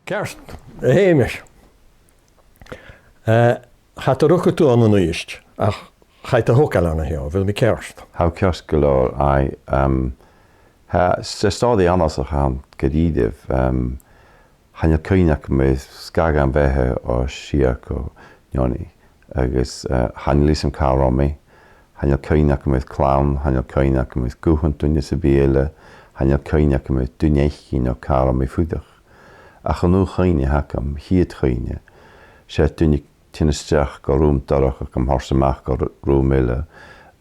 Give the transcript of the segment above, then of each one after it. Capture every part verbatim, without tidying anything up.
Ceart, a Sheumais. Eh, cha do rugadh tu ann an Uibhist, ach chaidh do thogail an seo, a bheil mi ceart? Tha thu ceart gu leòr, aye, um, tha, 's e stòiridh annasach a th' ann gu dearbh, um, chan eil cuimhne agam air sgath dham bheatha o shìor gu neoni, agus, eh, chan eil fhios agam càit an robh mi, chan eil cuimhne agam air clann, chan eil cuimhne agam air guthan duine sam bith eile, chan eil cuimhne agam air duine eile no càit an robh mi a' fuireach. Ach an aon chuimhne a th' agam, a' chiad chuimhne, 's e duine a' tighinn a-steach gu rùm dorcha agam, a' toirt a-mach gu r-, rùm eile,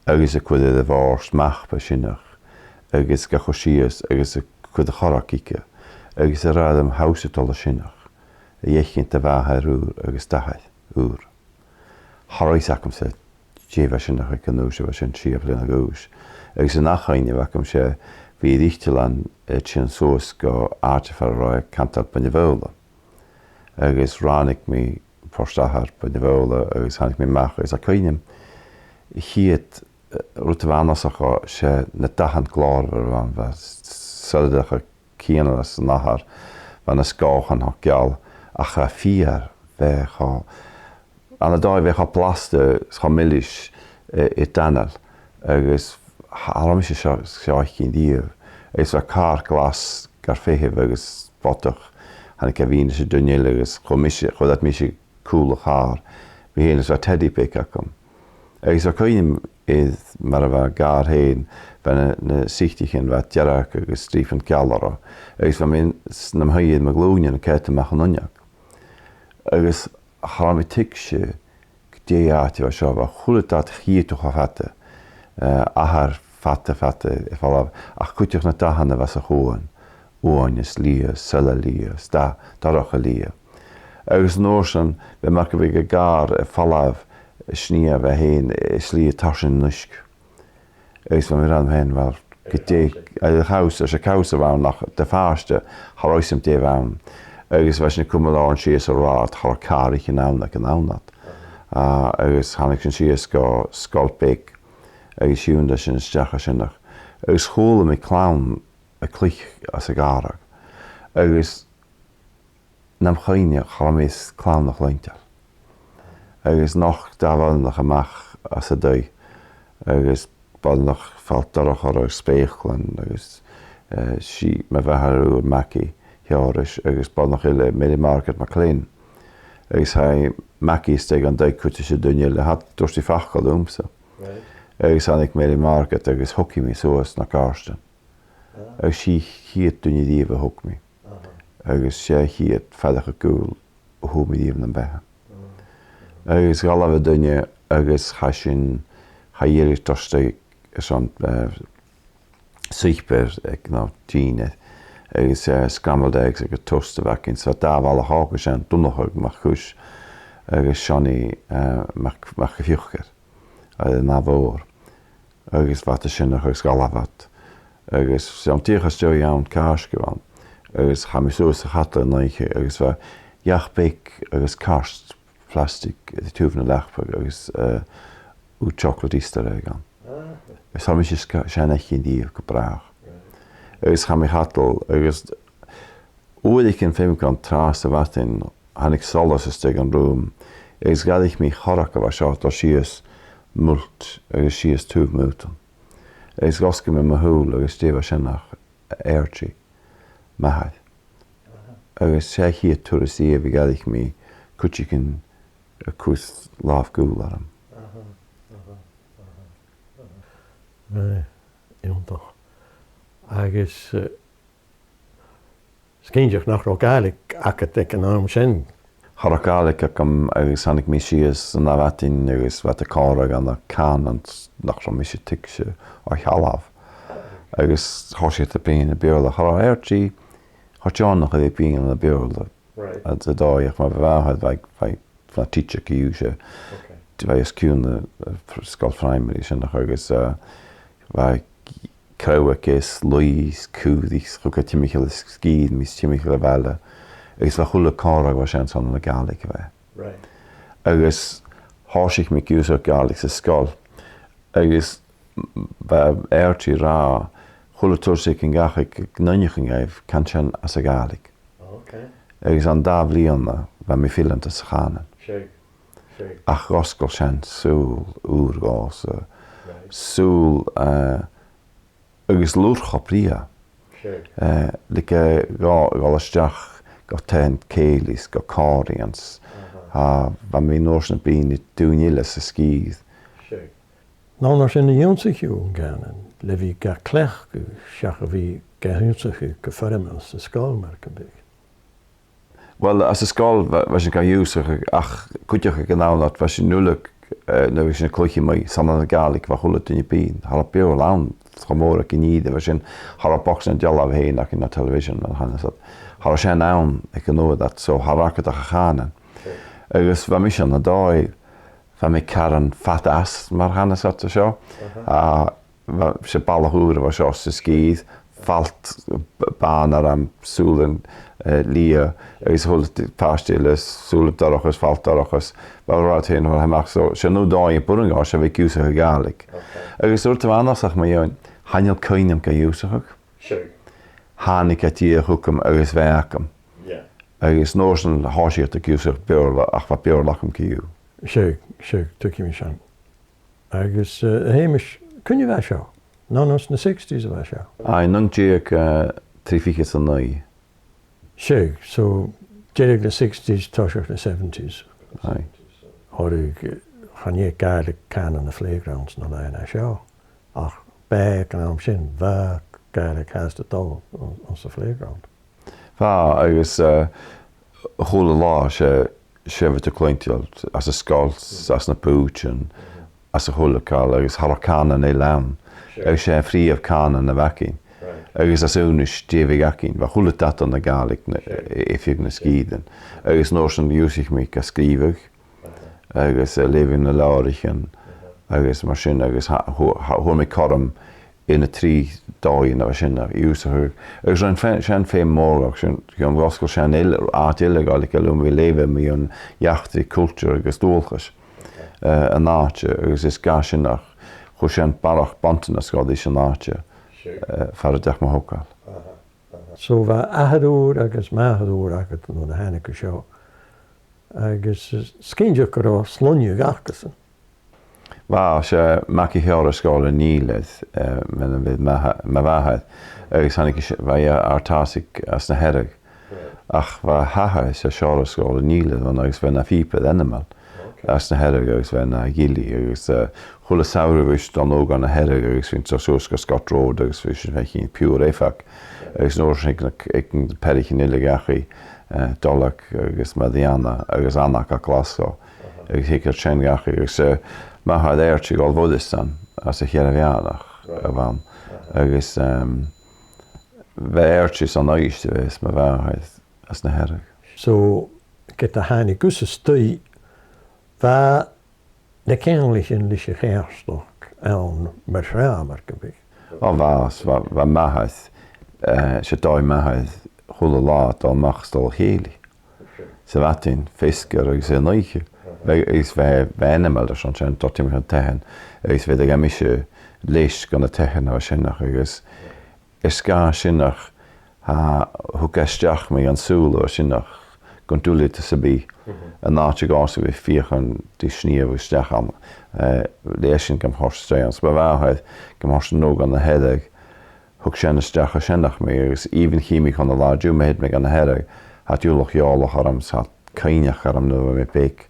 agus a' cur air a' bhòrd mapa sineach, agus ga chur sìos, agus a' cur a chorrag thuige, agus ag ràdh rium, "Tha thusa a' dol a shineach, a dh'fhaicinn do mhàthair ùr agus d' athair ùr." Cha robh fhios agamsa dè bha sineach aig an aois a bha sin, sia bliadhna a dh'aois. Agus an ath chuimhne a bh' agam, 's e, bha Rìghdealan a' tighinn suas gu àite far an robh e a' cantainn Beinn na Faoghla. Agus ràinig mi Port Adhair, Beinn na Faoghla, agus thàinig mi a-mach, agus tha cuimhne agam, a' chiad, eh, rud a bh' annasach, 's e na dathan glòrmhor a bh' ann, bha s-, soilleir a' cianadh às an adhar, bha na sgòthan cho geal, ach a' feur, bha e cho, ann an dòigh bha e cho blasta, cho milis, eh, air d' anail, agus cha robh mise seo, seo fhaicinn riamh, agus bha càr glas gar feitheamh agus bodach, thàinig e a mhìneachadh duine eile agus chuir mise, chuir iad mise cùl a' chàr, mi fhèin is bha teddy beag agam. Agus tha cuimhne agam air mar a bha an càr fhèin, bha na, na suiteachan, bha dearg agus strìopan geal orra. Agus bha mi s-, nam shuidhe air mo ghlùinean a' coimhead a-mach an uinneag. Agus cha robh mi a' tuigsinn gu dè an t-àite a bha seo, bha a h-uile dad a chitheadh tu cho fada, eh, athair fada, fada air falbh, ach cuideachd na dathan a bha sa chuan, uaine is liath, soilleir liath, is da-, dorcha liath. Agus an uair sin, bha e mar gum biodh an càr air falbh, a' snìomh e fhèin, a' slighe tarsainn an uisge. Agus bha mi ag ràdh rium fhèin, uill, gu dè, a, a chabhsair, 's e cabhsair a bh' ann ach do phàiste, cha robh fhios agam dè bh' ann. Agus bha sinn a' cumail oirnn sìos an rathad, cha robh càraichean ann aig an àm ud. Ah, agus thàinig sinn sìos gu sgoil bheag, agus thionndaidh sinn a-steach an sineach. Agus chuala mi clann a' cluich anns a' ghàrradh. Agus nam chuimhne, cha robh mi air clann a chluinntinn. Agus nochd dà bhoireannach a-mach às an taigh, agus boireannach falt dorcha agus speuclairean, agus, eh, 's i mo mhàthair ùr, Maggie Sheòrais, agus boireannach eile, Mary Margaret MacLean. Agus chaidh Maggie a-steach dhan taigh cuideachd ri duine eile, cha do thuirt i facal riumsa. Right. Agus thàinig Mary Margaret agus thog i mi suas na gàirdean. Ah. Agus 's i a' chiad duine a-riamh a thog mi. Aha. Agus 's e a' chiad faireachdainn gaoil a fhuair mi a-riamh nam bheatha. Mm. Agus dh'fhalbh an duine agus chaidh sinn, chaidh Eilean Torstaig airson, eh, suipear aig, no, dìnnear, agus, eh, scrambled eggs agus toast a bh' againn. So dà bhalach òga, Seán Donnchadha mac Cuis agus Seonaidh, eh, mac, mac a' Phiocair, eh, na mhòr. Agus bha iad a' sineach agus dh'fhalbh iad. Agus 's ann dìreach às dèidh an Càisge a bh' ann. Agus chaidh mi suas a chadal an oidhche agus bha each beag agus cairt plastic air taobh na leapa agus, eh, ugh chocolate Easter egg ann. Ah. Is tha mise sca-, seann fhaicinn dhiubh gu bràth. Right. Agus chaidh mi a chadal agus uaireigin feumach an tràth sa mhadainn, thàinig solas a-steach dhan rùm, agus dh'fhairich mi a' chorrag a bha seo a' dol sìos mult agus sìos taobh m' aodann. Agus dh'fhosgail mi mo shùil agus dè bha sin ach Eairdsidh, m' athair. Aha. Agus 's e a' chiad turas a dh'fhairich mi cuideigin a' cur làmh-gaoil orm. Aha, aha, aha, aha. Eh, iongantach. Agus, eh, 's cinnteach nach robh Gàidhlig agad aig an àm sin. Cha robh Gàidhlig agam agus thàinig mi sìos an ath mhadainn agus bha iad a' còmhradh ann an cànan nach robh mise a' tuigsinn o shealbh. Agus thòisich iad a' bruidhinn na Beurla. Cha robh Eairdsidh cho deònach air a bhith a' bruidhinn na Beurla. Right. Anns an dòigh, ach mar a bha m' athair, bha, bha bha e tidsear aig a' bhliadhna. Ok. Bha e os cionn na, eh, pr-, sgoil phriomharaidh sin agus, eh, bha crodh aige is laoigh is caoraich, thug e timcheall air sgìre, mise timcheall air bhaile. Agus bha a h-uile còmhradh a bha sin, 's ann na Gàidhlig a bha e. Right. Agus thòisich mi ag ionnsachadh Gàidhlig sa sgoil. Agus bha Eairdsidh ag ràdh, a h-uile turas a thàinig e dhachaigh, gun dèanadh e dhuinn a-mach, can sin anns a' Ghàidhlig. Ok. Agus an dà bhliadhna, bha mi fileanta sa chànan. Seadh, seadh. Ach dh'fhosgail sin sùil ùr dhòmhsa, right, sùil, eh, agus lurg cho brèagha. Seadh. Eh, like, eh, dhol, dhol a-steach gu taighean-cèilidh, gu còmhraidhean. Aha. A, bha mi an uair sin a' bruidhinn ri daoine eile sa sgìre. Seadh. An ann mar sin a dh'ionnsaich thu an cànan, le bhith ga cleachdadh, seach a bhith ga h-ionnsachadh gu foirmeil sa sgoil mar gum biodh? Uill, anns an sgoil, bha, bha sinn ga h-ionnsachadh, ach cuideachd aig an àm ud, bha sinn uile, eh, nuair a bha sinn a' cluiche mu, 's ann anns a' Ghàidhlig a bha a h-uile duine a' bruidhinn. Cha robh Beurla ann, cho mòr aig an ìre, bha sinn, cha robh bochd nan dealbh fhèin againn no television, mar a chanas iad. Cha robh sin ann aig an uair ud, so cha robh agad ach a' chànan. Agus bha mise ann an dòigh, bha mi caran fad às, mar a chanas iad an seo. Aha. A, bha, 's e balach ùr a bha seo sa sgìre, falt b-, bàn orm, sùilean, eh, liath, agus a h-uile t-, pàirt eile, sùilean dorchas, falt dorchas, bha rud fhèin a-mach, so 's e an aon dòigh a b' urrainn dhomh, 's e bhith ag ionnsachadh Gàidhlig. Ok. Agus an rud a bha annasach mu dheidhinn, chan eil cuimhne agam ga ionnsachadh. Sure. Thàinig e dìreach thugam agus bha e agam. Yeah. Agus an uair sin thòisich iad ag ionnsachadh Beurla, ach bha Beurla agam co-dhiù. Sure, sure, tuigidh mi sin. Agus, eh, a Sheumais, cuin a bha seo? An ann anns na sixties a bha seo? Aye, naoi deug, eh, trì fichead 's a naoi. Sure, so deireadh na sixties, toiseach na seventies. Aye. Oir, eh, chan e Gàidhlig cànan na playgrounds na làithean a tha seo. Ach bha aig an àm sin, bha Gàidhlig fhathast a' dol anns, anns a' phlayground. Bha, agus, eh, a h-uile là, 's e, 's e bha iad a' cluinntinn anns an sgoil, anns na bùithtean, anns a h-uile càil, agus cha robh cànan eile ann. Sure. Agus 's e am prìomh chànan a bh' againn. Right. Agus às aonais dè bhiodh againn, bha a h-uile dad ann an Gàidhlig na, sure, air feadh nan sgìrean. Agus an uair sin dh'ionnsaich mi ga sgrìobhadh, aha, agus, eh, a' leughadh nan leabhraichean, aha, agus mar sin, agus tha-, thu-, tha-, fhuair mi cothrom air na trì dòighean a bha sin a dh'ionnsachadh. Agus rinn fe-, sin feum mòr, ach sin, chionn dh'fhosgail sin eile, àite eile Gàidhlig eile, bha mi a' leughadh mu dheidhinn eachdraidh, cultar agus dualchas, eh, an àite, agus is gu math sin ach chuir sin barrachd buntanas dhomh ris an àite, sure, eh, far an deach mo thogail. Aha, aha. So bha athair ùr agus màthair ùr agad nuair a thàinig thu seo. Agus is cinnteach gun robh sloinneadh acasan. Bha, 's e Mac a' Sheòrais Sgoil an Ìle, eh, mar a bha m' atha-, mo mhàthair, agus thàinig i s-, bha i à Àrd-Tàsaig às na Hearadh. Right. Ach bha a h-athair, 's e Seòras Sgoil an Ìle a bh' ann agus bha e na phìobair ainmeil, ok, às na Hearadh agus bha e na ghille agus, eh, a h-uile samhradh bha sinn a' dol a-null gu na Hearadh agus bha sinn a' dol suas gu Scott Road agus bha sinn a' faicinn pure eifeac. Right. Agus an uair sin thug na, thug na peathraichean uile dhachaigh, eh, Dolag agus Maireanna agus Anna à Glaschu. Aha. Agus thug iad sin dhachaigh, agus, eh, m' athair Archie Dhòmhnaill Mhoireasdan às a' Cheathramheanach, right, a bh' ann. Aha. Agus, ehm, bha Archie san Uibhist a bha is mo mhàthair às na Hearadh. So, ged a thàinig thusa a-staigh, bha na ceanglaichean leis a' cheàrnag ann mar-thà, mar gum biodh. O, bha, bha, bha m' athair, eh, 's e dòigh m' athar a h-uile là a' dol a-mach 's a' dol a chèilidh. Sa mhadainn, feasgar agus an oidhche. Bha, agus bha, bha ainmeil airson sin, dol timcheall nan taighean, agus bha iad a' gabhail mise leis gu na taighean a bha sin, agus air sgàth sin, ach, tha, thug e a-steach mi dhan t-sùil a bha sin, ach gun tuilleadh 's a bhith, mhm, an àite a ghabhas a bhith a' feuchainn ri snìomh a-steach ann, eh, leis sin gam thoirt a-steach ann. 'S bha m' athair gam thoirt a-null gu na Hearadh, thug sin a-steach an sin, ach mi, agus even chì mi chun an latha an-diugh, ma thèid mi gu na Hearadh, tha dealbh-eòlach orm, 's tha cuimhneachadh orm nuair a bha mi beag,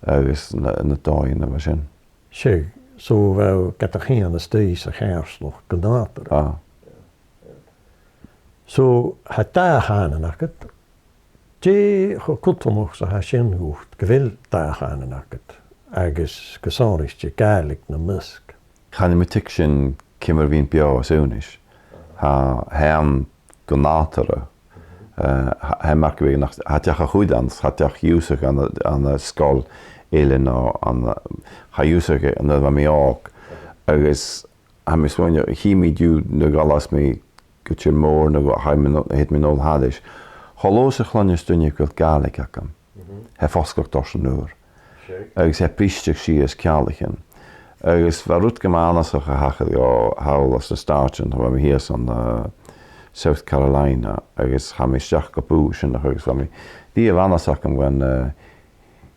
agus na, na dòighean a bha sin. Seadh, so bha thu gad chèin a-staigh sa cheàrnag gu nàdarra. Ah. So, tha dà chànan agad. Dè cho cudromach 's a tha sin dhut gu bheil dà chànan agad, agus gu sònraichte Gàidhlig nam measg? Chan eil mi a' tuigsinn ciamar a bhithinn beò às aonais. Tha, tha e ann gu nàdarra. Eh, tha, tha e mar gum biodh nach, tha e a' dol a chur ann, tha e a' dol a dh'ionnsachadh ann an, ann an sgoil eile no ann an, tha e a' dol a dh'ionnsachadh nuair a bha mi òg. Agus tha mi a' smaoineachadh, chì mi an-diugh nuair a dh'fhalbhas mi gu tìr-mòr no gu, thèid mi a-null, thèid mi a-null thairis. Cho luath 's a chluinneas duine gu bheil Gàidhlig agam, mhm, tha e fosgailte airson an uair. Seadh. Agus tha e a' briseadh sìos ceanglaichean. Agus bha rud gu math annasach a thachair dhomh thall anns na Stàitean, nuair a bha mi shìos ann an, eh, South Carolina, agus chaidh mi a-steach gu bùth sin, agus bha mi, bha annasach agam dha na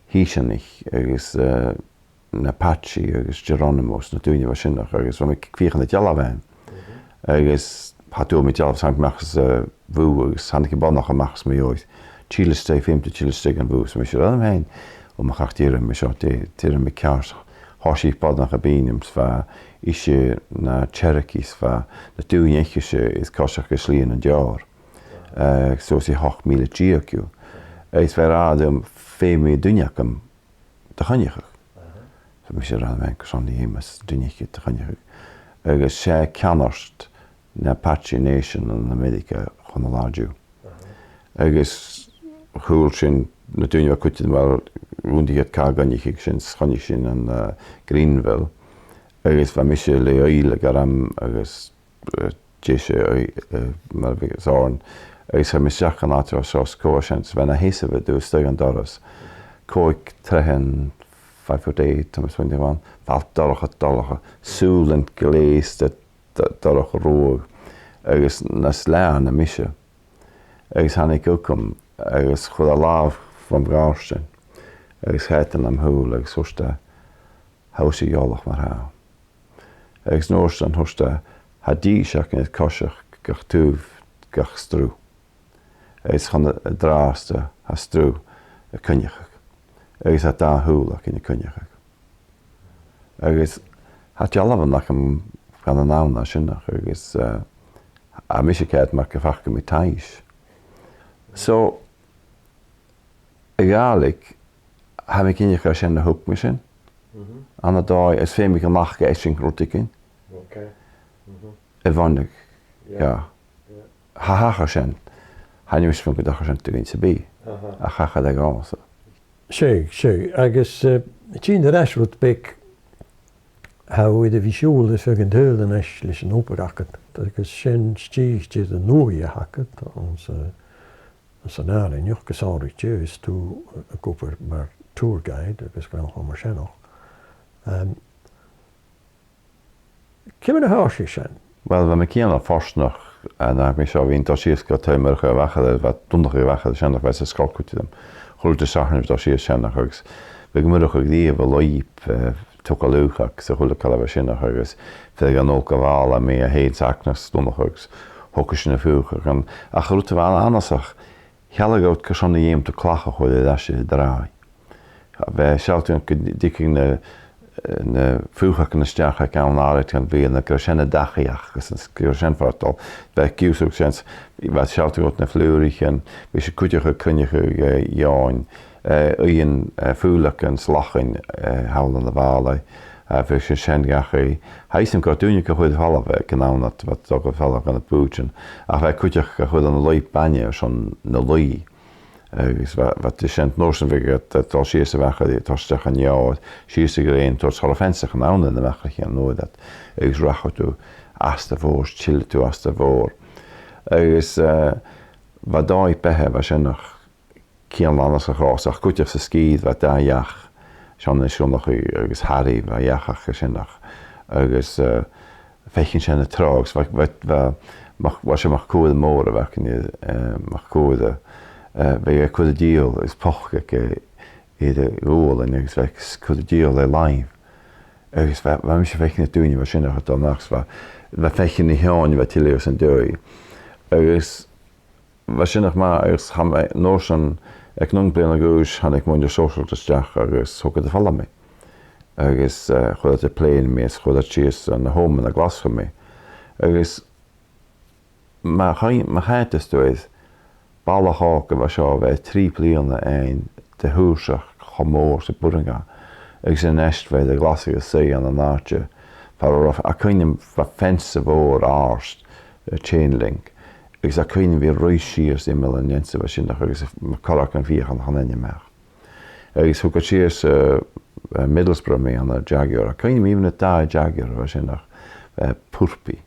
h-Innseanaich agus, eh, na h-Apache agus Geronimo 's na daoine a bha sin, agus bha mi a' feuchainn na dealbhan. Agus cha d' fhuair mi dealbh, thàinig mi a-mach às a' bhùth, agus thàinig am boireannach a-mach às mo dhèidh. Till a-steach, feumaidh tu till a-steach dhan bhùth, 's bha mise ag ràdh rium fhèin, o mo chreach, dè rinn mi seo, dè, dè rinn mi ceàrr. Thòisich boireannach a' bruidhinn rium, 's bha ise na Cherokee, 's bha na daoine aice-se a' coiseachd an t-slighe an Deòir. Eh, so 's e ochd mìle deug dhiubh. Agus bha e ag ràdh rium, feumaidh duine agam do choinneachadh. So bha mise ag ràdh rium fhèin, carson a dh'fheumas duine aice do choinneachadh. Agus 's e ceannard na Apache Nation ann an Ameireagaidh chun an latha an-diugh. Agus chuala sinn na daoine a bha a' cuideachadh, uill, dh'aontaich iad càit an coinnicheadh sinn, 's choinnich sinn ann an, eh, Greenville. Agus bha mise le Oil a' Ghairm agus, eh, deise, eh, mar a bhitheas oirnn. Agus chaidh mise a-steach dhan àite seo, 's cò bha sin, 's bha e na sheasamh a' dol a-staigh an doras. Còig troithe, five foot eight, Thomas Windy One, bha e dorcha, dorcha, sùilean gleusta, d-, dorcha ruadh, agus nas leatha na mise. Agus thàinig e thugam, agus chuir e a làmh fom ghàirdean, agus sheall e nam shùil, agus thuirt e, "Tha thusa eòlach mar-thà." Agus an uair sin thuirt e, "Tha dithis againn a' coiseachd gach taobh, gach sruth. Agus chun an-dràsta, tha sruth a' coinneachadh. Agus tha dà shùil againn a' coinneachadh." Agus tha dealbhan agam dhen an àm sin, agus, eh, tha mise ceart mar gum faca mi taibhse. So, a' Ghàidhlig, tha mi cinnteach gur e sin a thug mi sin. Ann an dòigh, is feumaidh gun tachradh esan rudeigin. Okay. A bhuineadh. Yeah. Yeah. Yeah. Tha, thachair sin. Chan eil mise a' faireachdainn gun tachradh sin do dhuine sam bith. Aha. Ach thachair e dhòmhsa. Seadh, seadh. Agus, eh, tighinn air ais rud beag, tha thu air a bhith a' siubhal air feadh an t-saoghail a-nis leis an obair agad. Agus sin stèidhichte an uaigh a th' agad, anns a', anns an àrainneachd, gu sònraichte, is tu ag obair mar tour guide agus gnothach mar sin. Em, ciamar a thòisich sin? Uill, bha mi cianail fortanach, eh, nuair a bha mi seo, bhithinn a' dol sìos gu taigh Murchadh a' Mhachair, bha Donnchadh a' Mhachair an sin, bha e sa sgoil cuideachd. A h-uile Disathairne bha mi a' dol sìos an sin, agus bha mi a' fuireach aig Niamh a' Lùib, eh, togail ùrachadh agus a h-uile càil a bha sin, agus bha e gan òl gu bhàla, mi fhèin 's Agnes Donnchadh, agus thogadh sinn a' fuireach ann. Ach an rud a bha annasach, shealladh dhut carson a dh'fheumadh tu clach a chur air ais air an tràigh. Bha e a' sealltainn gun tigeadh na, na fuireachagan a-steach aig àm àraid dhen bhliadhna, gur e sin an dachaigh aca, agus gur e sin far a bheil iad a' giùthsachadh sin. Bha e a' sealltainn dhut na flùraichean, bha sinn cuideachd a' coinneachadh, eh, eòin, eh, uighean, eh, faoileagan 's lachain, eh, thall ann am bàla, eh, bha sinn sin dhachaigh. Tha fhios agam gun robh daoine ga chur air falbh aig an àm ud, bha iad a' dol gu falbh dha na bùithtean, ach bha e cuideachd ga chur ann an lùib-bainne airson na laoigh. Agus bha, bha iad sin, an uair sin bhiodh iad a' dol sìos a' mhachair, a' toirt a-steach an leòr, sìos a' ghrèin, a' toirt, cha robh feansagan ann air na machairean, an uair ud, agus rachadh tu às do mhòr, tilleadh tu às do mhòr. Agus, eh, bha dòigh-beatha a bha sin, ach cianail annasach, ach cuideachd sa sgìre bha dà each, Seonaidh is Donnchadh agus Harry, bha each aca sin, agus, eh, feuchainn sin a' tràghadh, agus bha, bha, bha, mac, bha seo mac Cuaire Mòr a bh' againne, eh, mac Cuaire, eh, bha e a' cur an dìoghail is poca aige air a ghualainn, agus bha e a' cur an dìoghail air làimh. Agus bha, bha mise a' faicinn na daoine a bha sin a' dol a-mach, bha, bha e a' faicinn na h-eòin a bha a' tilleadh às an dèidh. Agus bha sin ach math, agus tha mi, an uair sin, aig naoi bliadhna a dh'aois, thàinig muinntir sòisealta a-steach agus thog iad am falbh mi. Agus, eh, chuir iad am plèan mi, is chuir iad sìos ann an Homa ann an Glaschu mi. Agus ma chuimh-, ma chunnt thu, is balach òg a bha seo, bha e trì bliadhna ann de thùrsachd cho mòr 's a b' urrainn dha. Agus a-nis bha e air a ghlasadh a-staigh ann an àite far an robh, tha cuimhn' agam, bha fence mhòr àrd, eh, chain link. Agus tha cuimhn' agam a bhith a' ruith sìos iomall an fheansa a bha sin, agus mo chorragan fhiachanach an ainm aca. Agus thug iad sìos, eh, eh, Middlesbrough mi ann an Jaguar. Tha cuimhn' agam aoibhneas dà Jaguar a bha sin, eh, purpaidh.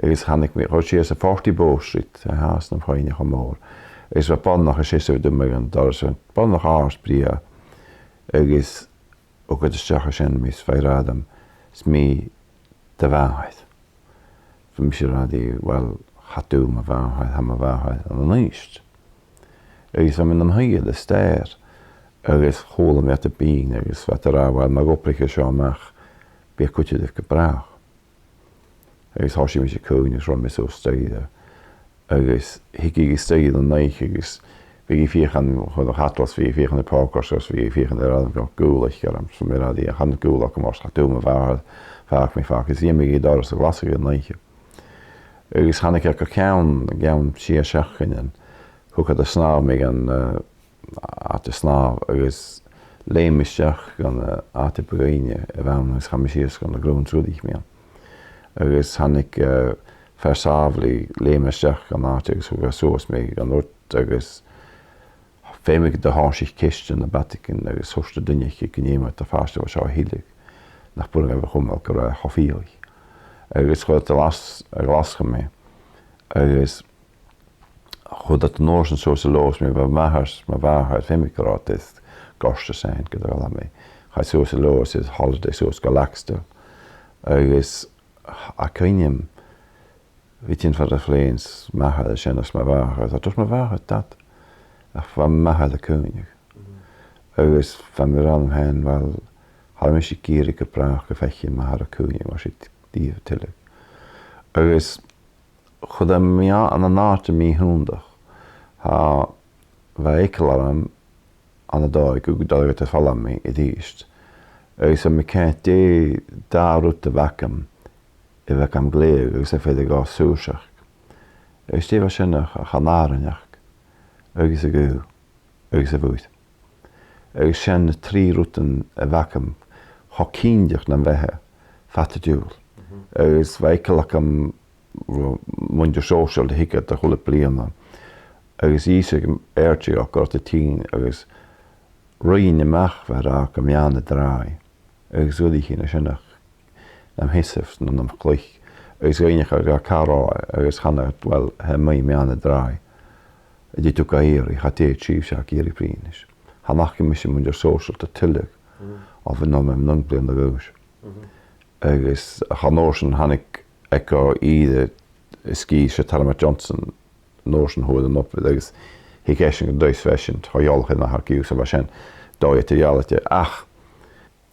Agus thàinig mi, chuir sìos am forty Bow Street, eh, tha fhios agam fhèin cho mòr. Agus bha boireannach a' seasamh a-muigh an doras, boireannach àrd brèagha. Agus thug iad a-steach an sin mi, is bha e ag ràdh rium, "Is mi do mhàthair." Bha mise ag ràdh rithe, "Uill, a' dol, mo mhàthair, tha mo mhàthair ann an Uibhist. Agus bha mi nam shuidhe air an stair, agus chuala mi iad a' bruidhinn, agus bha iad ag ràdh, uill, ma dh'obraich thu seo a-mach, bidh e a' cuideachadh gu bràth. Agus thòisich mise a' caoineadh, agus rinn mi suas staidhre. Agus thigeadh i a-staigh an oidhche, agus bhiodh i a' feuchainn, chuir a' chadal às, bhiodh i a' feuchainn air pòcair, agus bhiodh i a' feuchainn air an gàrradh, gùil aice orm, 's bha mi ag ràdh rithe, chan eil gùil agam ort, cha d' fhuair mi fàth, fàg mi fàth, agus dh'fheumadh i an doras a ghlasadh an oidhche. Agus thàinig e gu ceann, gu ceann sia seachdainean, thug iad a snàmh mi dhan, eh, àite snàmh, agus leum mi a-steach dhan, eh, àite buidhne a bh' ann, agus chaidh mi sìos dhan a' ghrunnd 's rugadh mi ann. Agus thàinig, eh, fear sàbhailte, leum e a-steach dhan àite agus thug e suas mi dhan urt, agus feumaidh gun do thòisich ceistean nam bàta againn, agus thuirt an duine aice gun fheumar do phàiste a bha seo a thilleadh, nach b' urrainn dhaibh a chumail gu robh e cho fialaidh. Agus chuir iad a ghlas-, a ghlasachadh mi, agus chuir iad an uair sin suas an leabhar mi, bha mo mhàthair, mo mhàthair, feumaidh gun robh iad air goirt a sheinn gu dè bha mi. Chaidh suas an leabhar, is holiday suas gu Laxdale. Agus tha cuimhn' agam, bha iad a' tighinn far a' phlèan, 's mo mhàthair a' seinn 's mo mhàthair, tha, dùirt mo mhàthair, Dad, ach bha mo mhàthair a' caoineadh. Agus bha mi ag ràdh rium fhèin, uill, cha robh mise ag iarraidh gu bràth gum faiceadh mo mhàthair a' caoineadh mar sin, dìreach tuilleadh. Agus chuir e mi ann an àite mì-shunndach. Tha, bha eagal orm ann an dòigh gu, gu dòigh gu dè bha falbh mi a-rithist. Agus tha mi a' coimhead dè an dà rud a bh' agam, a bh' agam glè, agus a bha feumail dhomh saorsacht. Agus dè bha sin ach, ach an àrainneachd, agus a' ghaoth, agus a' mhuir. Agus sin na trì rudan a bh' agam cho cinnteach nam bheatha fad an t-siubhail. Agus bha eagal agam ro mhuinntir sòisealta a thigeadh a h-uile bliadhna. Agus dh'ionnsaich mi air tè gu robh iad a' tighinn agus ruith a-mach, bha e ag ràdh, gu meadhan na tràigh. Agus dh'fhuirich i na sineach nam sheasamh no nam chluich, agus dh'fhaighnich iad càit an robh e, agus chanadh iad, uill, tha e mu meadhan na tràigh. Dè tha thu ag iarraidh, cha tèid sibhse ach ag iarraidh bruidhinn ris. Chan fhaca mise muinntir sòisealta tuilleadh, o bha mi nam naoi bliadhna a dh'aois. Agus ach an uair sin thàinig eco ìre sgìth, 's e Tormod Johnson, an uair sin fhuair an obair, agus thig esan gun taigh-fhèisean, cho eòlach air na tha e ag iarraidh, so bha sin dòigh eadar-dhealaichte. Ach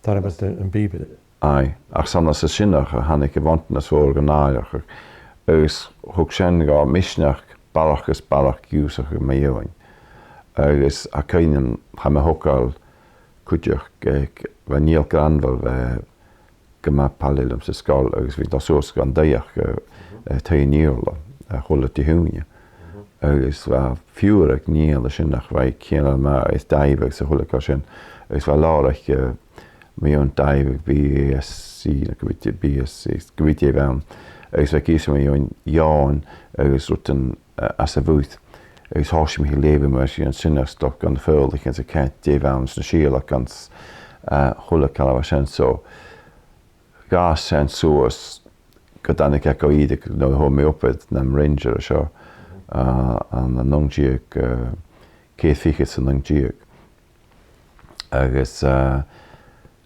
Tormod an, am Bìobairean. Aye, ach 's ann às a sin a thàinig a' bhuantanas mhòr gu nàdarrach, agus thug sin dhomh misneachd, barrachd is barrachd ionnsachadh mu dheidhinn. Agus tha cuimhn' agam, chaidh mi a thogail cuideachd aig, bha Niall Granville, bha e gu math pailt rium san sgoil, agus bhithinn a' dol suas dhan taigh aige, eh, taigh an Iarla, eh, a h-uile Dihaoine. Agus bha fiughair aig Niall an sin, ach bha e cianail math air daimh agus a h-uile càil sin. Agus bha làrach, eh, mu dheidhinn daimh, B S C, no ge bith dè, B S C, ge bith dè bh' ann. Agus bha e ag innse mu dheidhinn eòin agus rudan, eh, às a' mhuir. Agus thòisich mi a' leughadh mar sin an sin, agus dol gun fhaoileagan 's a' coimhead dè bh' ann 's na sìolachan 's, eh, a h-uile càil a bha sin. So, dh'fhàs sin suas gun tàinig eco ìre, no thug mi obair nam ranger an seo, eh, ann an naoi deug, eh, ceithir fichead 's a naoi deug. Agus, eh,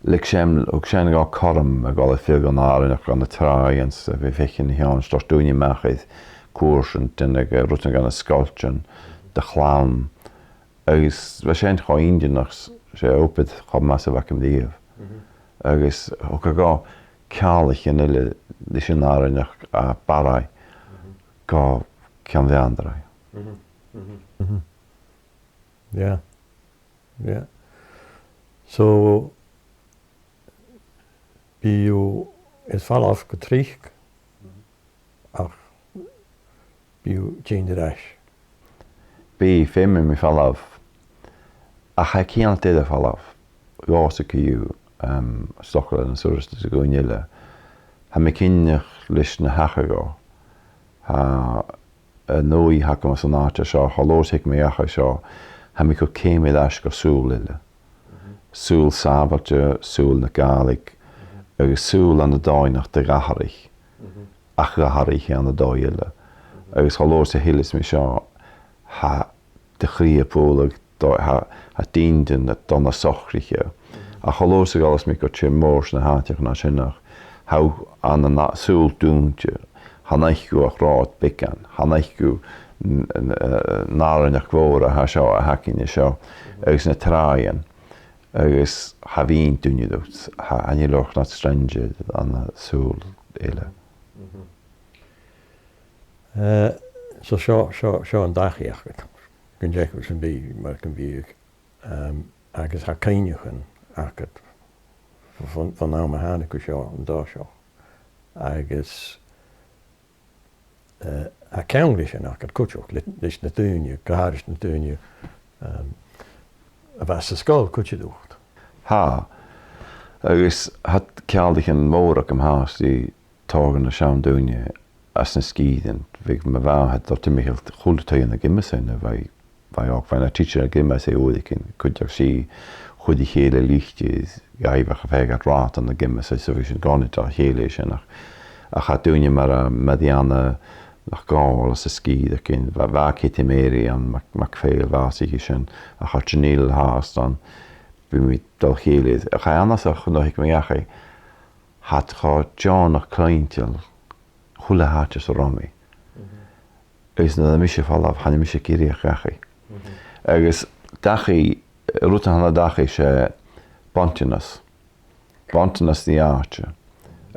leig sin, thug sin dhomh cothrom a dhol a dh'fhios dhan àrainneachd, dha na tràighean 's a bhith a' faicinn na h-eòin, 's toirt daoine a-mach air cùrsan, dèanamh, eh, rudan dha na sgoiltean, do chlann. Agus bha sin cho inntinneach, 's e obair cho math 's a bh' agam riamh. Agus thug e dhomh ceanglaichean eile leis an àrainneachd à Barraigh gu Ceann Mheandraigh. Yeah. Yeah. So, bidh thu air falbh gu tric, ach bidh thu a' tighinn air ais. Bidh, feumaidh mi falbh. Ach tha e cianail doirbh falbh. Dhòmhsa co-dhiù, em, 's dòcha leis an t-suartas a dh'aon duine eile. Tha mi cinnteach leis na thachair dhomh. Tha an ùidh a th' agam san àite seo, cho luath 's a thig mi dhachaigh seo, tha mi a' cur ceum air ais gu saoghal eile. Saoghal sàbhailte, saoghal na Gàidhlig, agus saoghal ann an dòigh nach do dh'atharraich, ach dh'atharraich e ann an dòigh eile. Agus cho luath 's a thilleas mi seo, tha do chridhe a' putadh, do, tha, tha d' inntinn a' dol na socraiche. Ach cho luath 's a dh'fhalbhas mi gu tìr-mòr 's na h-àiteachan sin, ach tha thu ann an a-, saoghal dùinte, Chan fhaic thu ach rathad beagan, chan fhaic thu n-, n-, eh, an àrainneachd mhòr a tha seo, a th' againn an seo, agus na tràighean, agus cha bhithinn duine dhut, cha, chan eil thu ach nad stranger ann an saoghal eile. Eh, so seo, seo, seo an dachaigh agad. Gun teagamh sin bidh, mar gum biodh, ehm, agus tha cuimhneachan agad bhon, bhon àm a thàinig thu seo an toiseach. Agus, eh, tha ceangal ri sin agad cuideachd, le, leis na daoine, gu h-àraidh na daoine, ehm, a bha san sgoil cuideachd. Tha. Agus tha ceanglaichean mòra agam fhathast ri togail na seann daoine às na sgìrean. Bhiodh mo mhàthair a' dol timcheall a h-uile taigh ann an Gimmeasaigh nuair a bha i, bha i òg, bha i na tidsear ann an Gimmeasaigh uaireigin, cuideachd 's i a chuir ri chèile litir, gum biodh e a' faighinn rathad ann an Gimmeasaigh, so bha sinn ag obair le chèile sin, ach, ach tha daoine mar, eh, Maireanna NicDhòmhnaill às an sgìre againn, bha, bha Katie Mary ann, Mac, MacPhail, bhàsaich i sin, ach tha Janelle fhathast ann, bidh mi a' dol a chèilidh. Ach tha e annasach nuair a thig mi dhachaigh, tha iad cho deònach cluinntinn a h-uile h-àite san robh mi. Mhm. Agus nuair a tha mise a' falbh, chan eil mise ag iarraidh dhachaigh. Mhm. Agus dachaigh, rud a th' ann an dachaigh, 's e buntanas. Buntanas ri àite.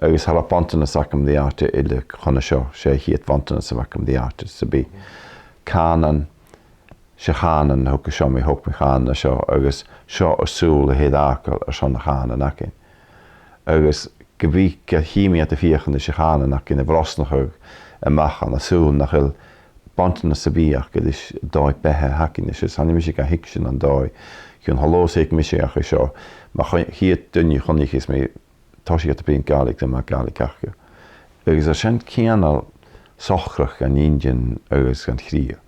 Agus cha robh buntanas agam ri àite eile chun a seo, 's e a' chiad bhuntanas a bh' agam ri àite sam bith. Cànan, 's e cànan a thog seo mi, thog mi cànan an seo, agus seo an saoghal a thèid fhàgail airson a' chànain againn. Agus ge bith, ge bith, chì mi iad a' feuchainn ris a' chànan againn a bhrosnachadh a-mach ann an saoghal nach eil buntanas sam bith aca ris an dòigh-beatha a th' againn, is chan eil mise ga thuigsinn an dòigh. Chionn cho luath 's a thig mise dhachaigh seo, mo ch-, chiad duine a chunnaic mi, tha iad a' bruidhinn Gàidhlig, tha mo Ghàidhlig aca. Agus tha sin cianail socrach dhan inntinn agus dhan chridhe.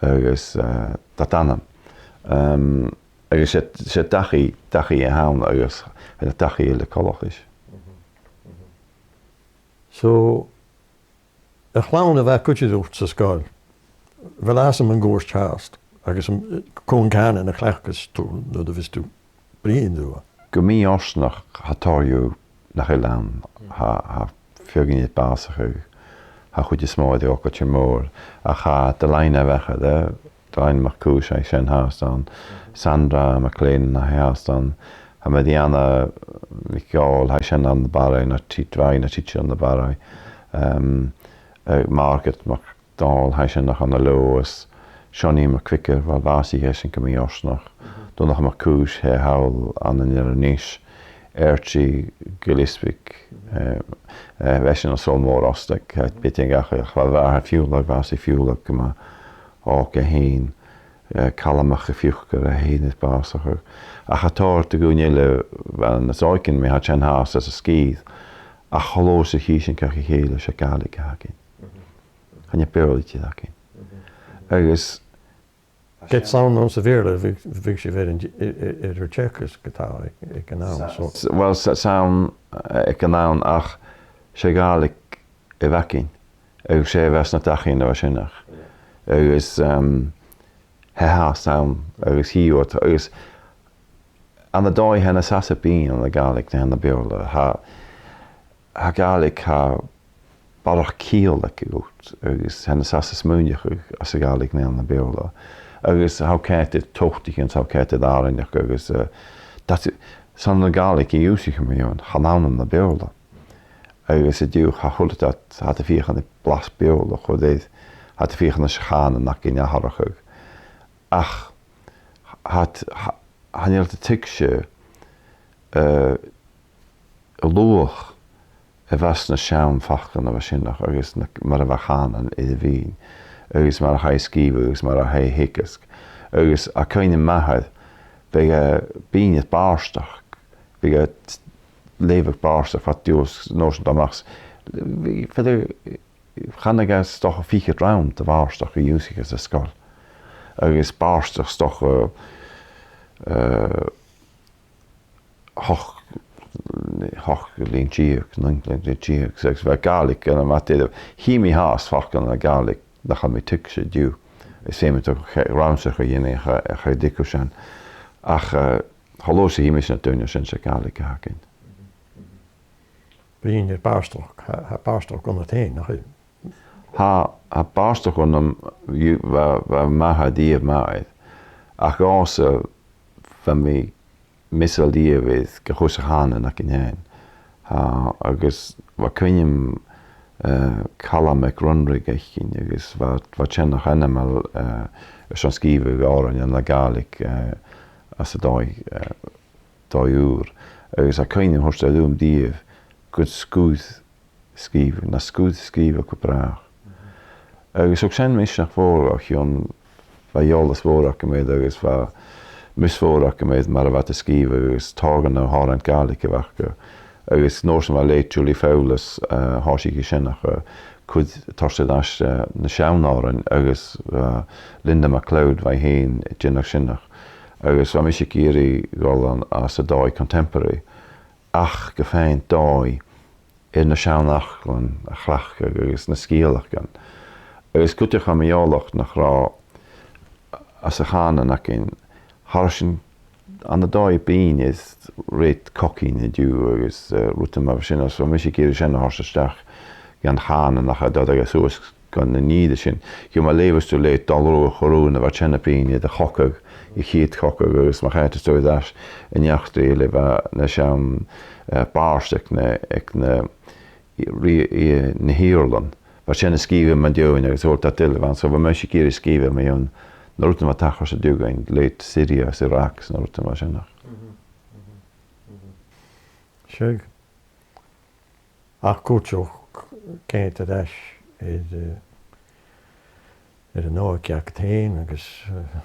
Agus, eh, dad ainm. Ehm, agus 's e, 's e dachaigh, dachaigh a th' ann agus tha dachaigh eile coltach ris. So, a' chlann a bha cuideachd san sgoil, a bheil iadsan mun cuairt fhathast, agus an, cò an cànan a chleachdas tu nuair a bhios tu a' bruidhinn riutha? Gu mì-fhortanach, tha tòrr dhiubh nach eil ann, tha, tha feadhainn air bàsachadh, tha a' chuid as motha air fhàgail tro mhòr, ach tha Delaine a' bheachd, eh, Delaine MacIllEathain, tha i sin fhathast ann, Sandra MacLean, tha i fhathast ann, tha Maireanna NicDhòmhnaill, tha i sin ann am Barraigh, na tit-, bha i na tidsear ann am Barraigh, ehm, eh, Margaret Mac- Dòmhnall, tha i sin a-nochd ann an Leòdhas, Seonaidh MacVicar, uill, bhàsaich esan gu mì-fhortanach. Donnchadh MacIllEathain, tha e thall ann an Inbhir Nis. Archie Gilleasbaig, eh, eh, bha esan ann an Sabhal Mòr Ostaig, tha e beagan dhachaigh, ach bha, bha Fionnlagh, bhàsaich Fionnlagh gu math òg e fhèin. Eh, Calum Mac a' Phiocair, tha e fhèin air bàsachadh. Ach tha tòrr de dhaoine eile, bha, nas òige na mi, tha iad sin fhathast san sgìre. Ach cho luath 's a chì sinn gach a chèile, 's e Gàidhlig a th' againn. Chan e Beurla a th' againn. Agus ged 's ann anns a' Bheurla, bhiodh, bhiodh sibh air an, air, air, air teagasg ge-tà aig, aig an àm, so. S-, uill, 's, 's ann, eh, aig an àm, ach 's e Gàidhlig a bh' againn. Agus 's e a bh' anns na dachaighean a bha sin, ach. Agus, ehm, tha e fhathast ann, agus chì thu, agus ann an dòigh tha e nas fhasa bruidhinn ann an Gàidhlig na ann am Beurla. Tha, tha Gàidhlig, tha barrachd ciall aice dhut, agus tha e nas fhasa smaoineachadh anns a' Ghàidhlig na ann am Beurla. Agus tha thu ceart air tobhtaichean, tha thu ceart air àrainneachd, agus, eh, that's, 's ann an Gàidhlig a dh'ionnsaich mi fhìn, chan ann ann am Beurla. Agus an-diugh, tha a h-uile dad, tha iad a' feuchainn ri blas Beurla a chur air, tha iad a' feuchainn ris a' chànan againn atharrachadh. Ach, tha, tha, chan eil iad a' tuigsinn, eh, an luach a bh' anns na seann faclan a bha sin, agus na, mar a bha a' chànan air a bhith, agus mar a chaidh a sgrìobhadh, agus mar a chaidh a theagasg. Agus tha cuimhne agam, bhiodh, eh, bìdeag bàrdachd, bhiodh, eh, leughadh bàrdachd, fad an uair sin a-mach, bhiodh, chanadh e 's dòcha fichead rann de bhàrdachd a dh'ionnsaich e san sgoil. Agus bàrdachd 's dòcha, eh, h-ochd, h-ochd linn deug, naoi linn deug, agus bha Gàidhlig ann am measg, chì mi fhathast faclan ann an Gàidhlig nach eil mi a' tuigsinn an-diugh. Is feumaidh mi rannsachadh a dhèanamh a, a, a chur ri chèile sin. Ach, eh, cho luath 's a chì mise na daoine sin, 's e Gàidhlig a th' againn. Bruidhinn air bàrdachd, tha, tha bàrdachd annad fhèin, nach eil? Tha, tha bàrdachd annam, bha, bha m' athair dìreach math air. Ach dhòmhsa, bha mi measail dìreach air gu cùis a' chànain againn fhèin. Tha, agus bha cuimhne agam, eh, Calum MacRunrig fhaicinn, agus bha, bha teine ainmeil, eh, airson sgrìobhadh òrain anns a' Ghàidhlig, eh, anns an dòigh, eh, dòigh ùr. Agus tha cuimhne agam thuirt e rium dìreach gun sguir sgrìobhadh, na sguir sgrìobhadh gu bràth. Agus thug sin misneachd mhòr, o chionn bha eòlas mòr agam air agus bha meas mhòr agam air mar a bha iad a' sgrìobhadh agus tòrr de na h-òrain Ghàidhlig a bh' aca. Agus an uair sin bha leithid Julie Fowlis, eh, thòisich i a' seinn, eh, cuid, toirt air ais, eh, na seann òrain agus, eh, Linda MacLeod, bha i fhèin a' dèanamh seinn. Agus bha mise ag iarraidh a dhol ann às an dòigh contemporary, ach gu faighinn dòigh air na seann fhaclan a chleachdadh agus na sgeulachdan. Agus cuideachd tha mi eòlach nach robh anns a' chànan againn, tha sinn ann an dòigh binn is rud cogaidh an-diugh agus, eh, rudan mar sin, agus bha mise ag iarraidh sin a thoirt a-steach dhan chànan ach a' dol suas gun an ìre sin. Gheibh, ma leughas tu leithid Dòmhnall Ruadh a' Chorùin, bha teine binn air a chogadh, a' chiad chogadh, agus ma choimheadas tu air ais an eachdraidh eile, bha na seann, eh, bàird aig na, aig na, ri-, i-, na h-Iarlan. Bha sin a' sgrìobhadh mun deidhinn agus thuirt iad uile bha, so bha mise ag iarraidh sgrìobhadh mu dheidhinn na rudan a bha a' tachairt an-diugh againn, leithid Syria is Iraq, is na rudan mar sin. Mhm, mhm, mhm. Seadh. Ach cuideachd, coimhead air ais air, eh, air an òige agad fhèin agus, eh,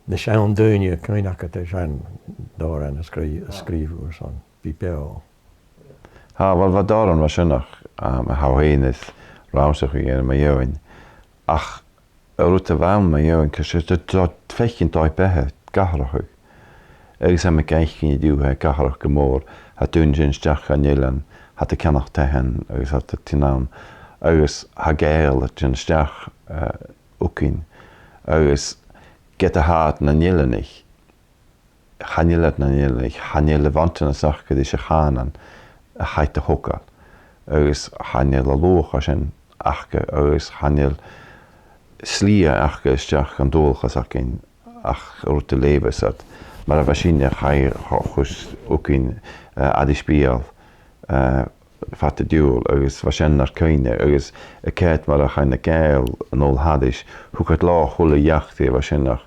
na seann daoine a' cuimhneachadh air seann òrain a sgrì-, a sgrìobh thu airson Bidh Beò. Tha, uill, bha dòrainn mar sin, um, a tha thu fhèin air rannsachadh a dhèanamh mu dheidhinn. Ach an rud a bh' ann mu dheidhinn, gus an do, do, do faiceadh tu dòigh-beatha ag atharrachadh. Agus tha mi ag aithneachadh an-diugh, tha e ag atharrachadh gu mòr, tha daoine a' tighinn a-steach dhan eilean, tha iad a' ceannach taighean agus tha iad a' tighinn ann. Agus tha Gàidheil a' tighinn a-steach, eh, thugainn. Agus ged a tha iad nan eileanaich, chan eil iad nan eileanaich, chan eil a' bhuntànas aca ris a' chànan a chaidh a thogail, agus chan eil an luach sin aca, agus chan eil slighe aca a-steach dhan dualchas againn ach rud a leughas iad. Mar a bha sinne, chaidh, cho-, chus thugainn, eh, aithris beul, eh, fad an t-siubhail, agus bha sin nar cuimhne, agus a' coimhead mar a chaidh na Gàidheil a-null thairis, thug iad leotha a h-uile eachdraidh a bha sin, ach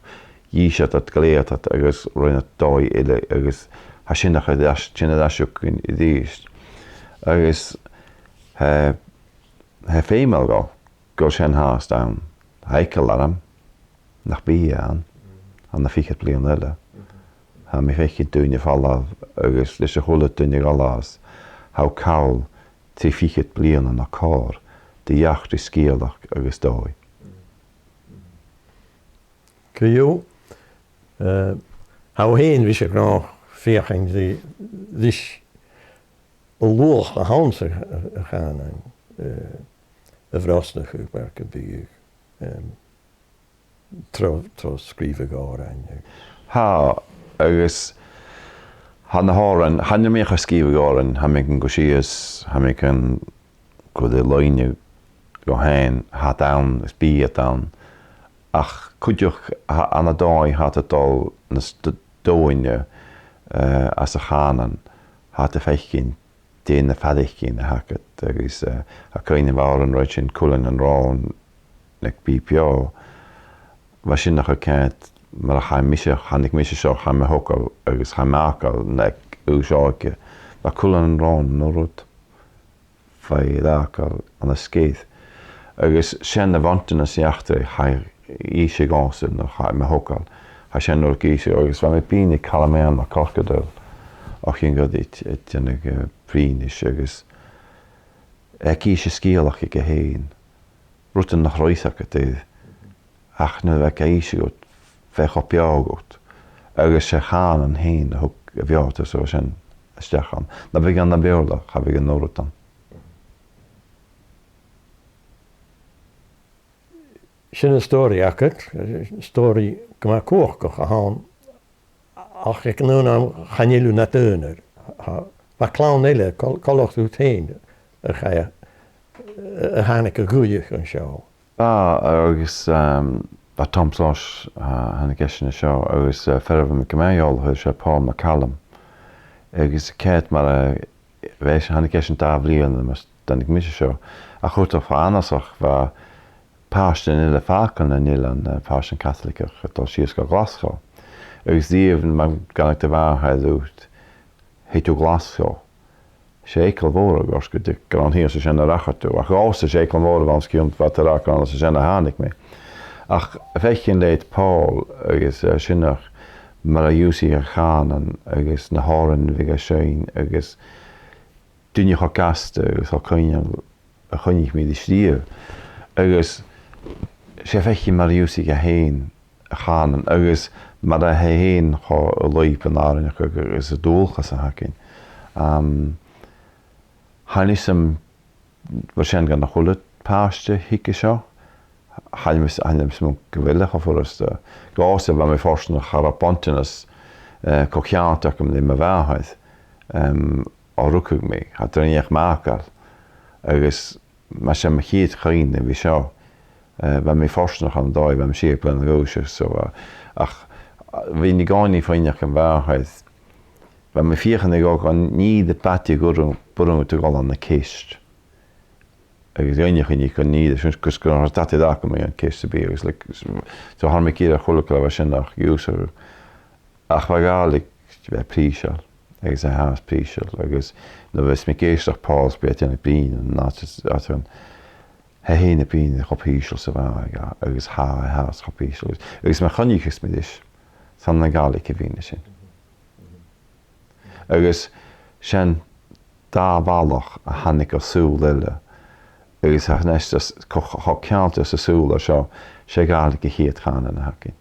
dh'inns iad, iad glèidheadh iad, agus rinn iad dòigh eile, agus tha sin a' tighinn air ais, tighinn air ais thugainn a-rithist. Agus, eh, tha e feumail dhomh gu bheil sin fhathast ann. Tha eagal orm nach bi e ann, ann an fichead bliadhna eile. Tha mi a' faicinn daoine a' falbh agus leis a h-uile duine a' dol às, tha thu call trì fichead bliadhna no còrr de dh'eachdraidh, sgeulachd agus dòigh. Co-dhiù, eh, tha thu fhèin, bha mi ag ràdh, a' feuchainn ri, ris an luach a th' anns a', a', a' chànain, eh, a bhrosnachadh, mar gum biodh, em, tro, tro sgrìobhadh òrain. Tha, agus tha na h-òrain, chan eil mi ach a' sgrìobhadh òrain, tha mi gan cur sìos, tha mi gan cur air loidhne dhomh fhèin, tha iad ann, is bidh iad ann. Ach cuideachd, tha, ann an dòigh, tha iad a' dol nas d-, doimhne, eh, às a' chànan, tha iad a' faicinn dè na faireachdainnean a th' agad, agus, eh, tha cuimhne agam air an rud sin, Cuilean an Ròin aig Bìd Beò. Bha sin a' coimhead mar a chaidh mise, thàinig mise seo, chaidh mo thogail agus chaidh m' fhàgail aig aois òige. Bha Cuilean an Ròin an aon rud. Bha i air fhàgail ann an sgìre. Agus sin a' bhuntànas eachdraidh, chaidh innse dhòmhsa nuair a chaidh mo thogail. Tha sin uair ag innse, agus bha mi a' bruidhinn ri Calum Iain MacCorcadail o chionn ghoirid, a' dèanamh, eh, prìnis, agus aig innse sgeulachd aige fhèin. Rudan nach robh fhios agad air, ach nuair a bha e ag innse dhut, bha e cho beò dhut. Agus 's e a' chànan fhèin a thug a' bheòrtas sin a-steach ann. Nam biodh e ann nam Beurla, cha bhiodh an aon rud ann. Sin an stòiridh agad, stòiridh gu math cumhachdach a th' ann, ach aig an aon àm chan eil thu nad aonar. Tha, bha clann eile, col-, coltach riut fhèin, a chaidh, a thàinig a dh'fhuireach an seo. Bha, agus, um, bha Tom Sloss, uh, thàinig esan an seo, agus, uh, fear a bha mi gu math eòlach air, 's e Paul McCallum. Agus a' coimhead mar a bha esan, thàinig esan dà bhliadhna mus tàinig mise an seo. Ach cuideachd, bha e annasach, bha pàistean eile fàgail nan eilean, uh, pàistean Caitligeach, a' dol sìos gu Glaschu. Agus dh'fhaodadh, mar a chanadh do mhàthair riut, thèid thu a Ghlaschu. 'S e eagal mhòr a th' ann, gus gun tèid thu an sin a-rithist. Ach dhòmhsa 's e eagal mòr a bh' ann, 's cinnteach, bha e ag ràdh gun ann an sin a thàinig mi. Ach a' faicinn leithid Paul agus, eh, sin, ach mar a dh'ionnsaich e a' chànain agus na h-òrain a bhiodh e a' seinn agus daoine cho gasta agus cho coibhneil a choinnich mi ris a-riamh. Agus 's e a' faicinn mar a dh'ionnsaich e fhèin a' chànan, agus mar a tha e fhèin cho laghach an àrainneachd agus an dualchas a th' againn. Um, chan eil fhios agam, bheil sin gun a h-uile pàiste a thig an seo. Chan eil fhios, chan eil fhios agam gu bheil e cho furasta. Dhòmhsa, bha mi fortanach, cha robh buntanas, eh, cho ceangailte agam le mo mhàthair, um, o rugadh mi, cha do rinn i ach m' fhàgail. Agus mas e mo chiad chuimhne a bhith seo, eh, bha mi fortanach ann an dòigh, bha mi sia bliadhna a dh'aois, so, eh, ach, eh, bha mi an-còmhnaidh a' faighneachd dha mo mhàthair, bha mi a' feuchainn ri dhol gun nì de bhàta gu ruige, bu ruige dhol ann an ceist. Agus dh'fhaighnich i gun nì, gus, gus gun robh dad a' dol gu mi an ceist sam bith, agus, like, so, so thàinig mi gu dìreach a' chluinntinn gu robh sin ach use, ach bha Gàidhlig, bha e prìseil, agus tha e fhathast prìseil, agus nuair a bhios mi ag èisteachd ri Paul, 's bidh e a' dèanamh bruidhinn, an àite, àite, tha e fhèin a' bruidhinn cho prìseil 's a bha e, agus tha e fhathast cho prìseil. Agus, agus ma choinnicheas mi ris, 's ann na Gàidhlig a bhios e sin. Agus sin dà bhalach a thàinig à saoghal eile, agus tha e a-nis cho, cho ceangailte ris an saoghal seo, 's e Gàidhlig a' chiad chànan a th' againn.